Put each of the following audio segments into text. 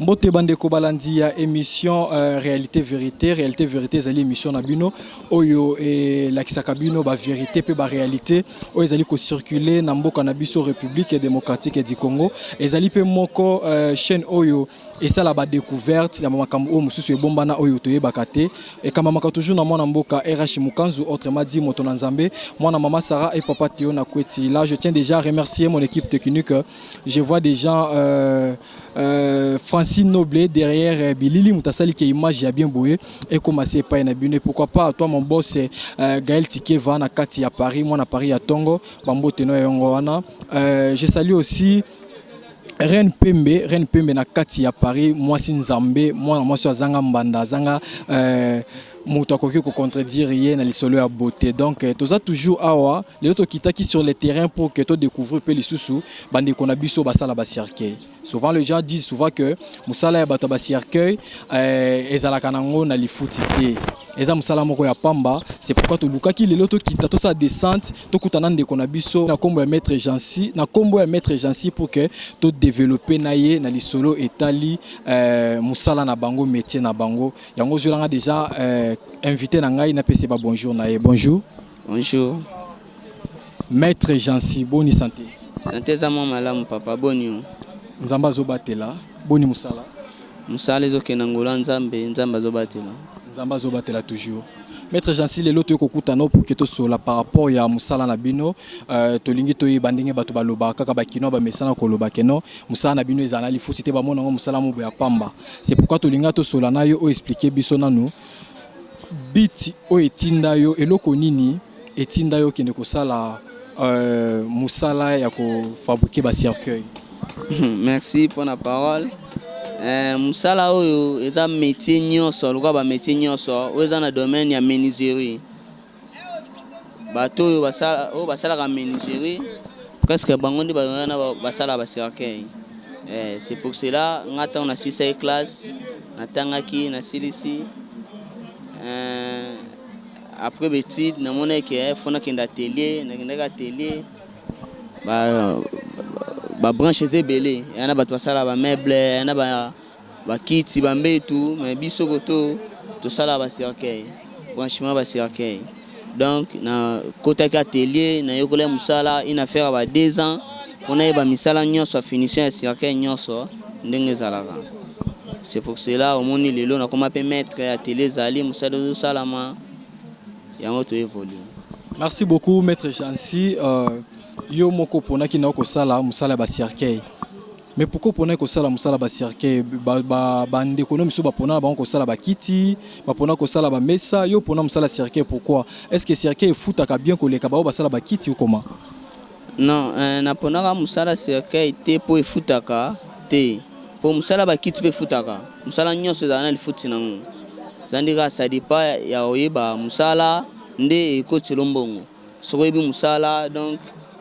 Mbote bandeko balandi ya émission Réalité Vérité. Réalité Vérité ezali émission na bino oyo elakisaka bino ba vérité pe ba réalité oyo ezali ko circuler na mboka na biso République démocratique du Congo. Ezali pe moko chaîne oyo esala ba découverte ya makambo oyo mosusu ebombana oyo toyebaka te. Ekamamaka toujours na mwana mboka RH Mukanzu, autrement dit moto na Nzambe, mwana mama Sarah et papa Théo na Kweti. Là, je tiens déjà à remercier mon équipe technique. Je vois des gens Francine Noblé derrière Bilili Moutasali qui image ya bien boye et commencé pas na bino. Pourquoi pas toi, mon boss Gaël Tikeva na kati ya Paris, moi na Paris ya Tongo bambote no yongo wana. Je salue aussi Reine Pembe, Reine Pembe na kati ya Paris, mwasi Nzambe, mwana mwasi azanga mbanda, azanga moto akoki kocontredire ye na lisolo ya beauté. Donc toza toujours awa lelo, tokitaki sur le terrain pour que todécouvrir mpe lisusu bandeko na biso basala bacercueil. Souvent, les gens disent souvent que mosala ya bato ya bacercueil ezalaka nango na lifuti te, eza mosala moko ya pamba. C'est pourquoi tolukaki lelo tokita, tosala descente, tokutana ndeko na biso na nkombo ya maître Jansi, na nkombo ya maître Jansi, pour que todéveloppe na ye na lisolo etali mosala na bango, métier na bango. Yango ozwelanga déjà invité na ngai, napesi ba bonjour na ye. Bonjour. Bonjour. Maître Jansi, boni santé? Santé eza mwa malamu, papa. Boni yo? Nzambe azobatela. Boni mosala? Mosala ezokenda ngola Nzambe, Nzambe azobatela. Nzambe azobatela toujours. Maître Jansi, lelo toyei kokutana pour que tosola par rapport ya mosala na bino. Tolingi toyeba ndenge bato balobaka kaka, bakino bamesana koloba keno mosala na bino ezala na lifuti te, bamona yango mosala mobo ya pamba. C'est pourquoi tolinga tosola na yo, oyo explique biso nanu biti oyo etinda yo, eloko nini etinda yo okende kosala mosala ya kofabriquer bacercueil. Merci pour la parole. Mosala oyo eza métier nyonso lokola bamétier nyonso oyo eza na domaine ya menuiserie. Bato oyo oyo basalaka menuiserie, presque bango nde wana basala bacercueil. C'est pour cela nga ntango nasilisaki classe, natangaki, nasilisi, après baétude, namonaki ke faut nakende atelier. Nakendaki atelier, babranche eza ebele. Eya na bato basala bameuble, eya na bakiti, bambetu, mais biso koto tosala bacercueil, branchement bacercueil. Donc nakotaki atelier, nayekola mosala, une affaire ya ba 2 ans mpona yeba misala nyonso ya finition ya cercueil nyonso ndenge ezalaka. C'est pour cela omoni lelo nakoma mpe maître ya atelier. Ezali mosala ezosalama, yango toévolue. Merci beaucoup, maître Jansi. Yo moko oponaki na kosala mosala ya bacercueil, mais pourquoi oponaki kosala mosala bacercueil? Bandeko no misusu bapona na bango kosala bakiti, bapona kosala bamesa. Yo opona mosala cercueil, pourquoi? Est ce que cercueil efutaka bien koleka bao basala bakiti ou comment? Non, naponaka mosala cercueil te mpo efutaka te, mpo mosala bakiti mpe efutaka. Mosala nyonso ezala na lifuti nango, eza nde kaka ça dépend ya oyeba mosala nde ekotela mbongo. Soki oyebi mosala, donc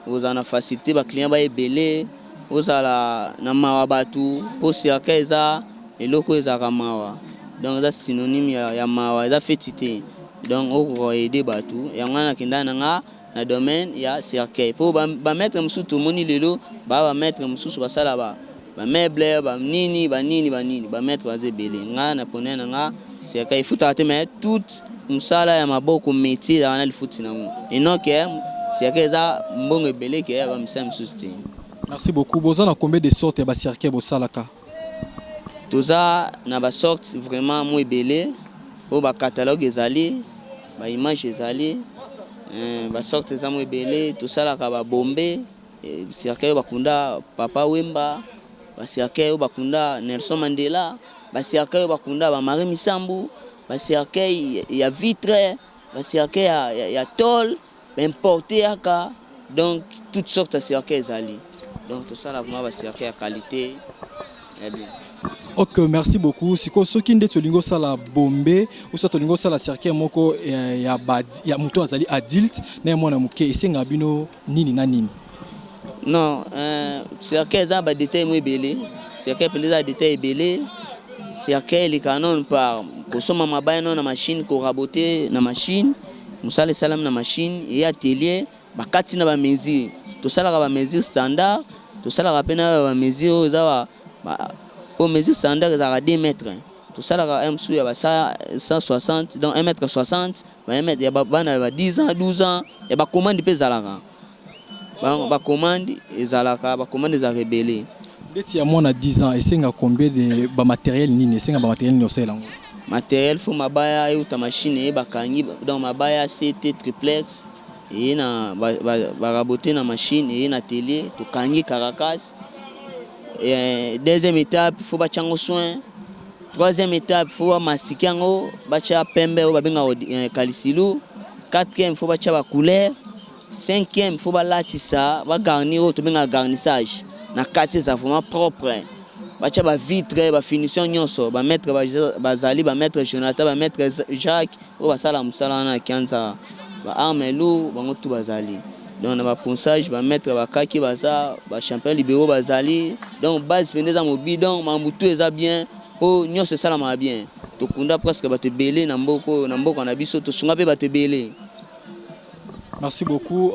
ozala na facilité, baclient ba ebele, ozala na mawa bato, mpo cercueil eza eloko oyo ezalaka mawa, donc eza synonyme ya mawa, eza feti te. Donc okoka aider bato. Yango wana nakendaka na nga na domaine ya cercueil, mpo bamaître mosusu tomoni lelo baa bamaître mosusu basala bameuble, banini banini banini, bamaître baza ebele. Nga na pone na nga cercueil efutaka te, mais tout mosala ya maboko, métier, ezalaka na lifuti nango, enoke cercueil eza mbongo ebele ke bamisala misusu te. Merci beaucoup. Boza na combien de sortes ya bacercueil bosalaka? Toza na basorte vraiment mo ebele oyo bacatalogue ezali, baimage ezali, basorte eza mo ebele. Tosalaka babombe, cercueil oyo bakunda Papa Wemba, bacercueil oyo bakunda Nelson Mandela, bacercueil oyo bakunda bamari Misambu, bacercueil ya vitre, bacercueil ya tôle, baimporte yaka. Donc toutes sortes ya cercueil ezali. Donc tosala vraiment bacercueil ya qualité, ya bien. Ok, merci beaucoup. Sikoyo, soki nde tolingi osala bombe osa tolingi osala cercueil moko ya moto azali adulte na ya mwana moke, esengaka bino nini na nini? Non, cercueil eza badétail mo ebele. Cercueil mpenza eza détail ebele. Cercueil elekaka nano par kosomba mabaya nano na machine, koraboter na machine. Mosala esalami na machine, eye atelier, bakati na bamesure. Tosalaka bamesure standard, tosalaka mpe na bamesure oyo eza Po mesure standard ezalaka 2 mètres. Tosalaka un mosusu ya ba 160, donc 1 mètre 60, ba 1 mètre ya bana ya ba 10 ans, 12 ans, ya ba commande mpe ezalaka. Ba commande ezalaka, ba commande ezalaka ebele. Ndeti ya mwana 10 ans esenga combien de ba matériel nini, esenga ba matériel nini osalela yango? Matériel, faut mabaya euta machine eye bakangi, donc mabaya CT triplex eye na barabote na machine eye na atelier, tokangi carcasse. Deuxième étape, faut batia yango soin. Troisième étape, faut bamasike yango, batia pembe oyo babengaka kalisilu. Quatrième, faut batia bacouleur. Cinquième, faut balatisa, bagarnir oyo tobengaka garnissage na kati, eza vraiment propre, batia bavitre, bafinition nyonso. Bamaître bazali, bamaître Jonathan, bamaître Jacques oyo basala mosala wana na Kianza, baarme lourd, bango tu bazali. Donc na baponçage, bamaître bakaki baza, bachampion libéraux bazali. Donc base mpenza eza mobi, donc makambo tu eza bien, mpo nyonso esalamaka bien. Tokunda presque bato ebele na mboka oyo, na mboka na biso, tosunga mpe bato ebele. Merci beaucoup,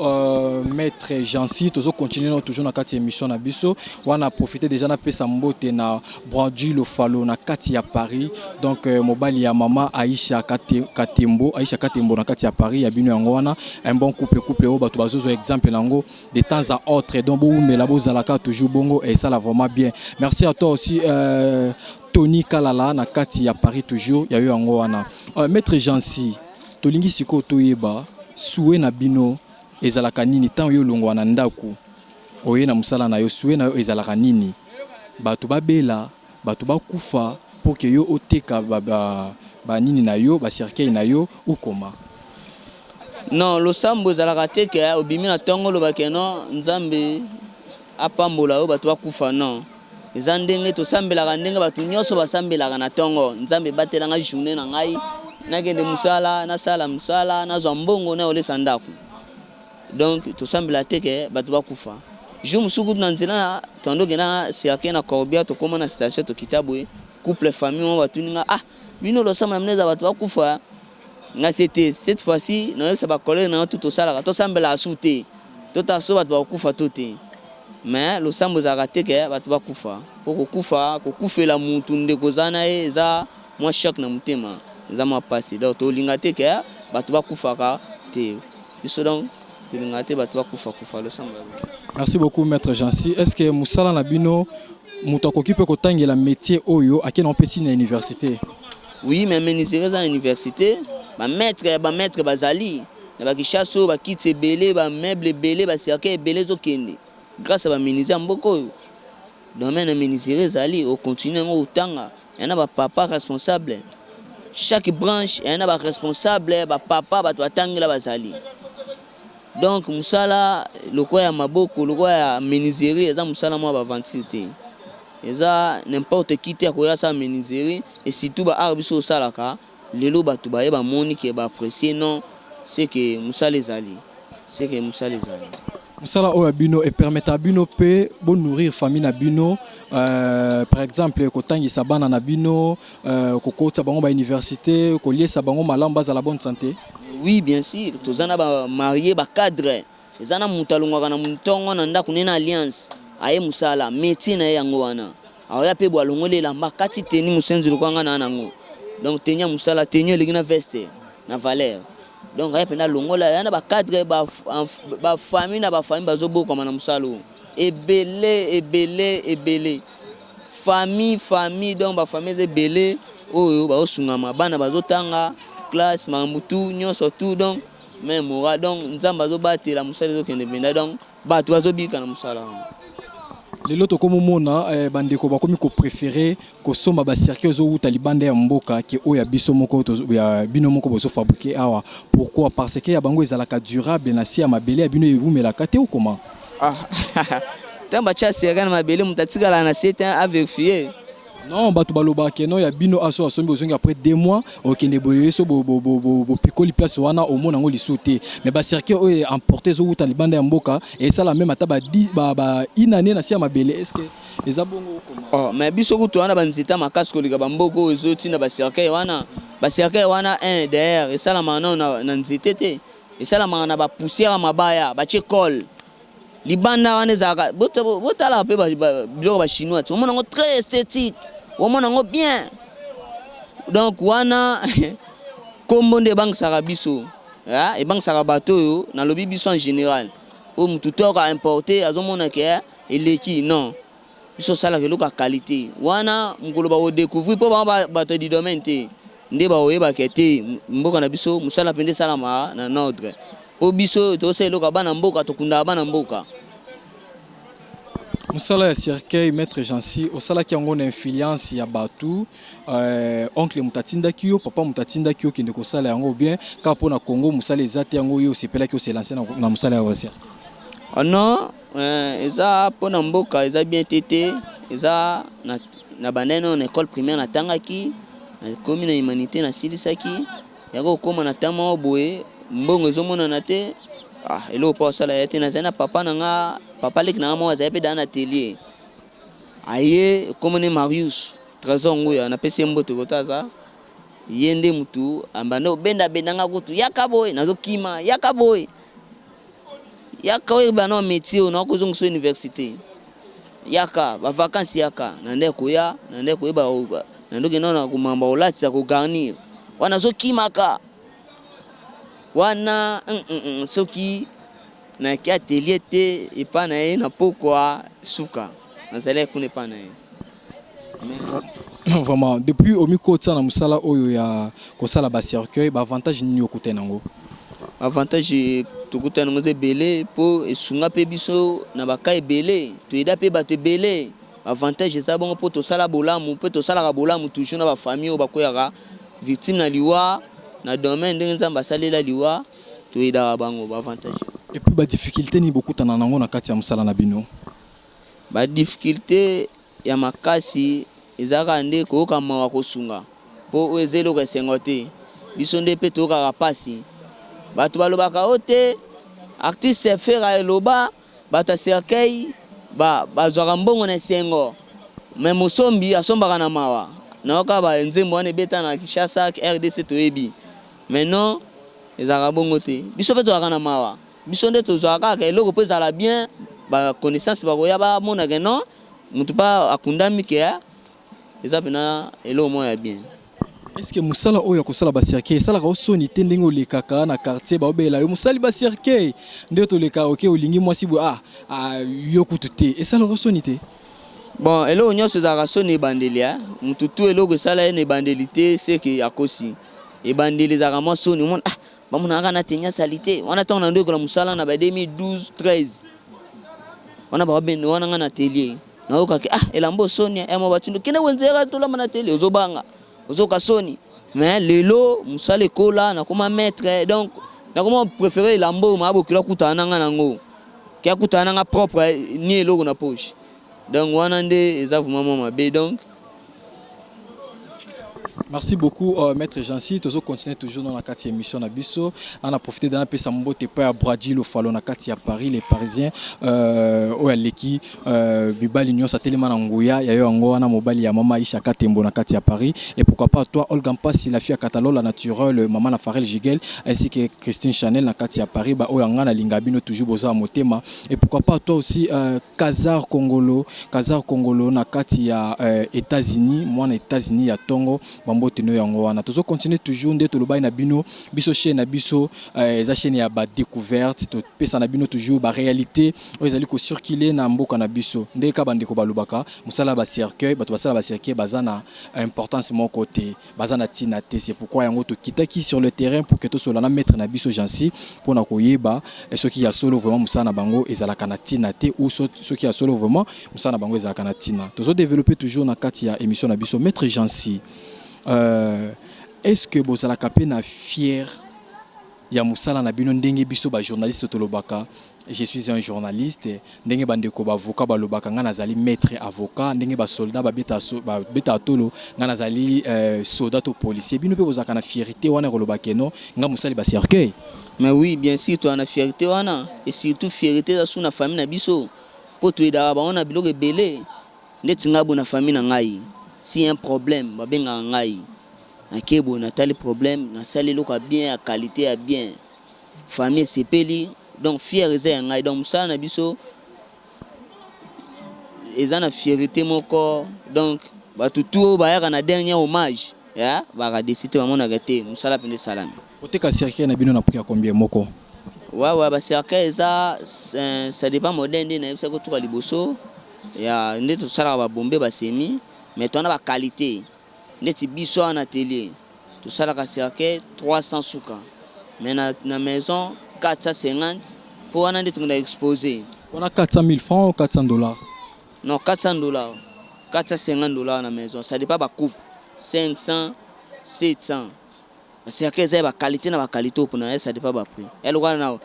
Maître Jancy. Toujours continuer toujours na kati émission na biso. On a profité déjà na pesa mbote na Brandi Lofalo na kati ya Paris. Donc mobali ya mama Aisha Katembo, Aisha Katembo na kati ya Paris ya bino yango wana, un bon couple, couple oyo bato bazozo exemple nango de temps à autre. Donc bo la bozalaka toujours bongo et ça la vraiment bien. Merci à toi aussi, Tony Kalala na kati ya Paris toujours ya yo yango wana. Maître Jancy, tolingi sikoyo toyeba souhait na bino ezalaka nini ntango yo olongwa na ndako oye na mosala na yo. Souhait na yo ezalaka nini? Bato babela, bato bakufa mpo ke yo oteka banini na yo, bacercueil na yo, okoma? Non, losambo ezalaka te ke obimi na ntongo, olobake non, Nzambe apambola oyo, bato bakufa. Non, eza ndenge tosambelaka, ndenge bato nyonso basambelaka na ntongo: Nzambe, ebatelanga journée na ngai, nakende mosala, nasala mosala, nazwa mbongo na olesa ndako. Donc tosambela te ke bato bakufa. Jour mosusu kutu na nzela tondokenda cercueil na Corbia, tokóma na station, tokita boye, couple, famille moko batuni nga: "Ah, bino losambo na bino eza bato bakufa?" Nga se te, cette fois-ci nayebisa bacollègue na nga tu, tosalaka, tosambelaka su te, totala so bato bakokufa to te. Mais losambo ezalaka te ke bato bakufa, mpo kokufa, kokufela mutu ndeko oza na ye, eza mwa choc na motema, eza mwa pasi. Donc tolinga te ke bato bakufaka te, biso. Donc tolinga te bato bakufa kufa, losambo. Merci beaucoup, Maître Jancy. Est ce que mosala na bino, moto akoki mpe kotangela métier oyo, akende mpe ntina université? Oui, mais menuiserie eza na université. Bamaître ya bamaître bazali na baKinshasa oyo, bakiti ebele, bameuble ebele, bacercueil ebele ezokende grâce ya bamenuisier ya mboka oyo. Domaine ya menuiserie ezali ocontinue yango kotanga, ya na bapapa responsable. Chaque branche eya na baresponsable, bapapa, bato batangela bazali. Donc mosala lokola ya maboko, lokola ya menuiserie, eza mosala mwa baventure te, eza n'importe qui te akoya asala menuiserie. Et surtout baart biso osalaka lelo, bato baye bamoni ke baapprécie. Non, c'est que mosala ezali, c'est que mosala ezali. Mosala oyo ya bino epermettra bino mpe bonourrir famille na bino, par exemple kotangisa bana na bino, kokotisa bango bauniversité, koliesa bango malamu, bazala bonne santé? Oui, bien sûr. Toza na bamarie, bacadre. Eza na moto alongwaka na ntongo na ndako nde na alliance, aye mosala, métier na ye yango wana. Aoya mpe bo alongoli elamba kati teni mosenzi lokola nga na nango. Donc teni ya mosala, teni elingi na veste na valeur. Donc aye mpenza alongola ya na bacadre, bafamille na bafamille bazobokama na mosala oyo, ebele, ebele, ebele, famille, famille. Donc bafamille eza ebele oyo bazosungama, bana bazotanga classe, makambo tu nyonso tu. Donc même moral, donc Nzambe azobatela, mosala ezokende mpenza. Donc bato bazobika na mosala wana. Lelo tokomomona bandeko bakomi kopréférer kosomba bacercueil ezowuta libanda ya mboka ke oyo ya biso moko, ya bino moko bozofabriquer awa. Pourquoi? Parce que ya bango ezalaka durable na se ya mabele, ya bino ewumelaka te, okoma? Ah, ntango batya cercueil na mabele, moto atikala na se te, avérifie. Non, bato balobaka ke non, ya bino aso asombi, ozongi après 2 mois, okende boye, so bopikoli place wana, omona yango lisusu te. Mais bacercueil oyo importé, ezowuta libanda ya mboka, esala même ata ba une année na se ya mabele. Est ce que eza bongo, okoma? Oh, mais biso kutu wana banzete makasi koleka bamboka oyo ezotinda bacercueil wana. Bacercueil wana, un d'ailleurs, esalamaka nano na nzete te, esalamaka na bapoussière ya mabaya, batie colle. Libanda wana ezalaka, botalaka mpe biloko bachinois ti omona yango très esthétique, omona yango bien. Donc wana nkombo nde ebangisaka biso, ebangisaka bato oyo nalobi biso en général, oyo motu to aka importe azomona ke eleki. Non, biso osalaka eloko ya qualité wana, mokolo bakodécouvrir, mpo bango bato du domaine te nde bakoyebaka te. Mboka na biso, mosala mpenza esalamaka na ordre, mpo biso tosala eloko ya bana mboka, tokundaka bana mboka. Mosala ya cercueil, maître Jansi, osalaki yango na influence ya bato, oncle moto atindaki yo, papa moto atindaki yo okende kosala yango, bien kaka mpo na Congo mosala eza te, yango oyo osepelaki ose lancer na mosala ya cercueil? Oh non, eza mpona mboka eza bien te te. Eza na bandai nano na école primaire, natangaki, nakomi na humanité, nasilisaki yako kokóma na ntango moko boye, mbongo ezomonana te. Ah, eloko mpo asala ya te. Nazali na papa na nga, papa leki na nga moko azali mpe daa na atelier, aye ekomoni Marius Trésor Nguya, napesi ye mbote kota aza. Ye nde mutu ambanda obendabenda nga kutu, yaka boye, nazokima, yaka boye, yaka oyeba na métier oyo, nakozongisa université, yaka bavacances, yaka na nde koya na nde koyeba na nde okenda na komamba kolatisa kogarnir wana, azokimaka wana. Soki naki atelier te epa na ye na pokwa suka, nazalaki kuna epa na ye. Vraiment, depuis omikotisa na mosala oyo ya kosala bacercueil, baavantage nini okutani nango? Avantage tokutani nango eza ebele, mpo esunga mpe biso na baka ebele, toyeda mpe bato ebele. Avantage eza bongo mpo tosala bolamu, mpe tosalaka bolamu toujours na bafamille oyo bakweyaka victime na liwa na domaine ndenge Nzambe asalela liwa, toyedaka bango. Baavantage. Et puis badifficulté nini bokutana nango na kati ya mosala na bino? Badifficulté ya makasi eza kaka nde koyoka mawa kosunga, mpo oyo eza eloko esengo te. Biso nde mpe toyokaka mpasi. Bato balobaka o te, artiste Ferre eloba bato ya cercueil bazwaka mbongo na esengo, me mosombi asombaka na mawa. Nayoka banzembo wana ebeta na Kinshasa, RDC, toyebi. Mais non, ezalaka bongo te. Biso mpe tozalaka na mawa. Biso nde tozwaka kaka eloko mpo ezala bien, baconnaissance bakoya bamonaka non, motu mpe akundami ke eza mpena eloko moko ya bien. Est ce que mosala oyo ya kosala bacercueil esalaka osoni te, ndenge olekaka na quartier, baobela yo mosali bacercueil, nde toleka oke olingi mwasi boye, ah, yo kutu te, esalaka osoni te? Bon, eloko nyonso ezalaka soni ebandeli. Motu tu eloko esala ye na ebandeli te, seke akosi. Ebandeli ezalaka mwa soni, omona, ah, bamonaka na tenia sali te wana. Ntango na ndoyekola mosala na ba 2012 13 wana, babende wana nga na atelier, nayokaki, ah, elamba osoni mo batindo kende wenzeka tolamba na atelier, ozobanga, ozoka soni. Mais lelo mosala ekola, nakoma maître, donc nakoma préféré elamba oyo maabokilo akutana na nga nango ke akutana na nga propre, ni eloko na poche. Donc wana nde eza vraiment mwa mabe, donc. Merci beaucoup, Maître Jancy. Toujours continuer toujours dans la quatrième émission na biso. On a profité d'un peu mbote pa Bradji Falo na kati ya Paris, les Parisiens, oyo aleki mibali nyonso atelema na nguya ya yo, yango wana mobali ya mama Aisha Katembo na kati ya Paris. Et pourquoi pas toi, Olga Mpasi, la fille à Katalola naturelle, maman na Farel Jigel ainsi que Christine Chanel na kati ya Paris, ba oyo nga na linga bino toujours, boza motema. Et pourquoi pas toi aussi, Kazar Kongolo, Kazar Kongolo na kati ya États-Unis, mwana États-Unis ya tongo, bambote no yango wana. Tozo continuer toujours nde tolobai na bino, biso chaîne na biso eza chaîne ya ba découverte, topesa na bino toujours ba réalité oyo ezali kocirculer na mboka na biso. Nde ka bandeko balobaka mosala ya bacercueil, bato basala bacercueil baza na importance moko te, baza na ntina te. C'est pourquoi yango tokitaki sur le terrain pour que tosola na maître na biso Jansi mpona koyeba soki ya solo vraiment mosala na bango ezalaka na ntina te, ou soki ya solo vraiment mosala na bango ezalaka na ntina. Tozodévelopper toujours na kati ya émission na biso. Maître Jansi, est ce que bozalaka mpe na fier ya mosala na bino, ndenge biso bajournaliste tolobaka "je suis un journaliste", ndenge bandeko baavocat balobaka "ngai nazali maître avocat", ndenge basoldat babetaka tolo "ngai nazali soldat to policier", bino mpe bozalaka na fierté wana koloba ke non, ngai mosali bacercueil? Mais oui, bien sûr, toza na fierté wana, et surtout fierté eza su na famille na biso, mpo toyedaka bango na biloko ebele. Ndeti ngai boye na famille na ngai, si un problème, babengaka ngai, nakei boye, natali problème, nasali eloko ya bien, ya qualité ya bien, famille esepeli. Donc fier eza ya ngai. Donc mosala na biso Eza na fierté moko. Donc bato tu oyo bayaka na dernier hommage ya baka déçus te, bamonaka te mosala mpenza esalami. Oteka cercueil na bino na prix ya combien moko? Wawa, bacercueil eza, ça dépend modèle. Nde nayebisaki otuka liboso ya nde tosalaka babombe, basemi, mais towana baqualité. Ndeti biso awa na atelier, tosalaka cercueil 300 suka, mais na maison 450, mpo wana nde tokenda expose. Wana 400 000 francs ou 400 dollars? Non, 400 dollars, 450 dollars na maison. Ça dépend bacoupe, 500, 700. Bacercueil eza ya baqualité na baqualité oyo mpona ye, ça dépend baprix. Ya lokola na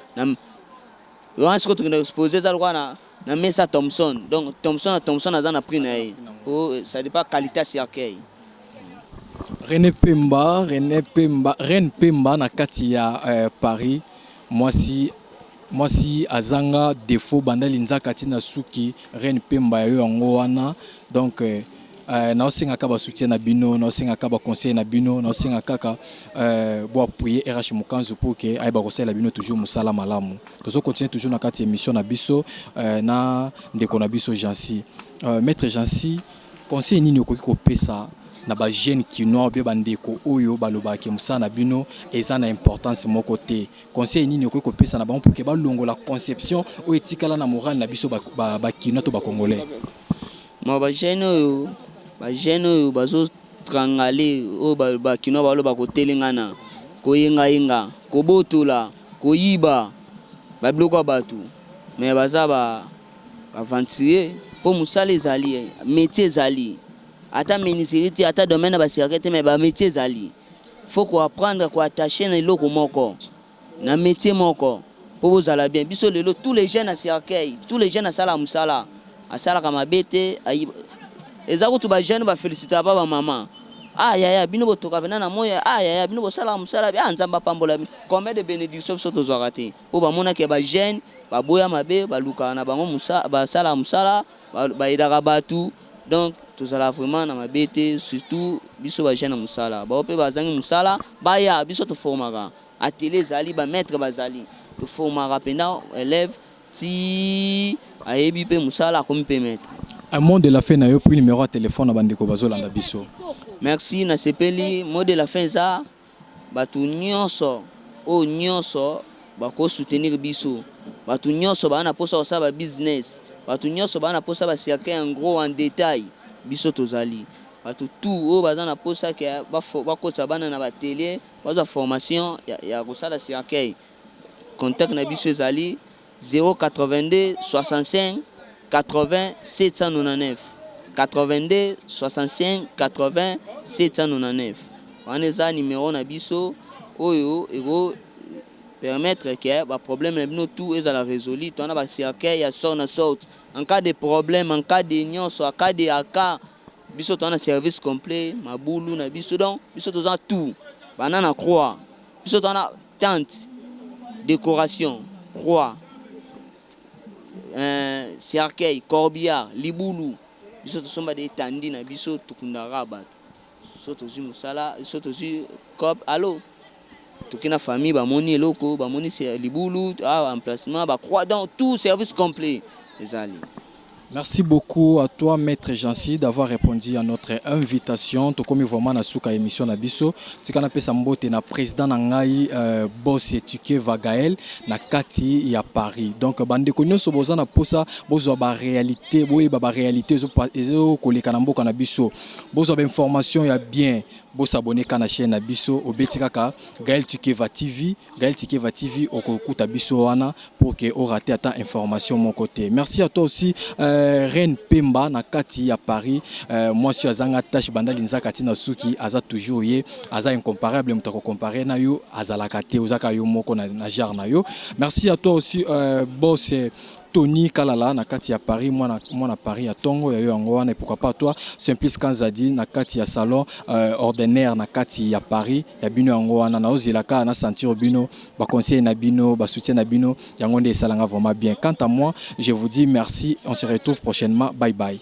wana sikoyo tokenda expose, eza lokola na mesa Thomson. Donc Thomson na Thomson aza na prix na ye, po ça dépend qualité ya cercueil. René Pemba, René Pemba, Reine Pemba na kati ya Paris, mwasi mwasi azanga défaut, banda linzaka ntina suki. Reine Pemba ya yo yango wana. Donc naosengaka basoutien na bino, naosengaka baconseil na bino, naosenga kaka boappuyer RH Mokanzu pour ke ayeba kosalela bino toujours mosala malamu. Tozocontinue toujours na kati ya émission na biso na ndeko na biso Jansi. Maître Jansi, conseil nini okoki kopesa na bajeune kinois mpe bandeko oyo balobaka mosala na bino eza na importance moko te? Conseil nini okoki kopesa na bango pour ke balongola conception oyo etikala na morale na biso bakinois to bacongolais? Ma bajeune oyo bazotrangale, oyo bakinois baloba kotelengana, koyengayenga, kobotola, koyiba babiloko ya bato, me baza baaventurier, mpo mosala ezali, métier ezali, ata menuiserie te, ata domaine na bacercueil te, me bamétier ezali. Faut koapprendre koattache na eloko moko, na métier moko, mpo bozala bien. Biso lelo, tous les jeunes ya cercueil, tous les jeunes asalaka mosala, asalaka mabe te. Eza kutu bajeune bafélicitaka pa bamama: "Ah yaya, bino botoka mpena na moya. Ah yaya, bino bosalaka mosala. Ah, Nzambe apambola bino." Combien de bénédiction biso tozwaka te, mpo bamonaki ya bajeune baboya mabe, balukaka na bango, basalaka mosala, bayedaka bato. Donc tozala vraiment na mabe te, surtout biso bajeune na mosala. Bao mpe bazangi mosala, baya, biso toformaka. Atelier ezali, bamaître bazali, toformaka mpenza élève ti ayebi mpe mosala, akomi mpe maître. Un mot de la fin na yo, puis numéro ya téléphone na bandeko bazolanda biso. Merci, nasepeli. Mot de la fin eza bato nyonso oyo nyonso bakosoutenir biso, bato nyonso baa na mposa kosala babusiness, bato nyonso baa na mposa bacercueil en gros, en détail, biso tozali. Bato tu oyo baza na mposa ke bakotisa bana na baatelier, bazwa formation ya kosala cercueil, contact na biso ezali 082 65 80 799, 82 65 80 799. Wana eza numero na biso oyo eko permettre ke baproblème na bino tout ezala résolu. Towana bacercueil ya sorte na sorte. En cas de problème, en cas de nyonso, en cas de aka, biso toza na service complet. Mabulu na biso, donc biso toza tout bana na croix, biso toza na tente, décoration, croix, cercueil, corbillard, libulu. Biso tosomba de etandi na biso, tokundaka bato. So tozwi mosala, so tozwi cop allo, toki na famille, bamoni eloko, bamoni libulu, ah, emplacement, bacroix, donc tout service complet ezali. Merci beaucoup à toi, Maître Jancy, d'avoir répondu à notre invitation. Tokomi vraiment na suka émission na biso. Tika na pesa mbote na président na ngai, boss Etuke Vagael na kati ya Paris. Donc bandeko nyonso boza na posa bozwa ba réalité, boyeba ba réalité ezo koleka na mboka na biso. Bozwa ba information ya bien. Bosabone ka na chaîne na biso, obeti kaka Gaël Tukeva TV, Gaël Tikeva TV, okokuta biso wana pour que orater ata information moko te. Merci à toi aussi, Reine Pemba na kati ya Paris, mwasi azanga tache, banda linzaka ntina suki, aza toujours ye, aza incomparable, moto akocompare na yo azalaka te, ozaka yo moko na genre na yo. Merci à toi aussi, boss Tony Kalala na kati ya Paris, mwana mwana Paris ya tongo ya yo yango wana. Et pourquoi pas toi, Simplice Kanzadi na kati ya salon ordinaire na kati ya Paris, ya bino yango wana. Na ozelaka na sentir bino ba conseil na bino, ba soutien na bino, yango nde esalanga vraiment bien. Quant à moi, je vous dis merci, on se retrouve prochainement. Bye bye.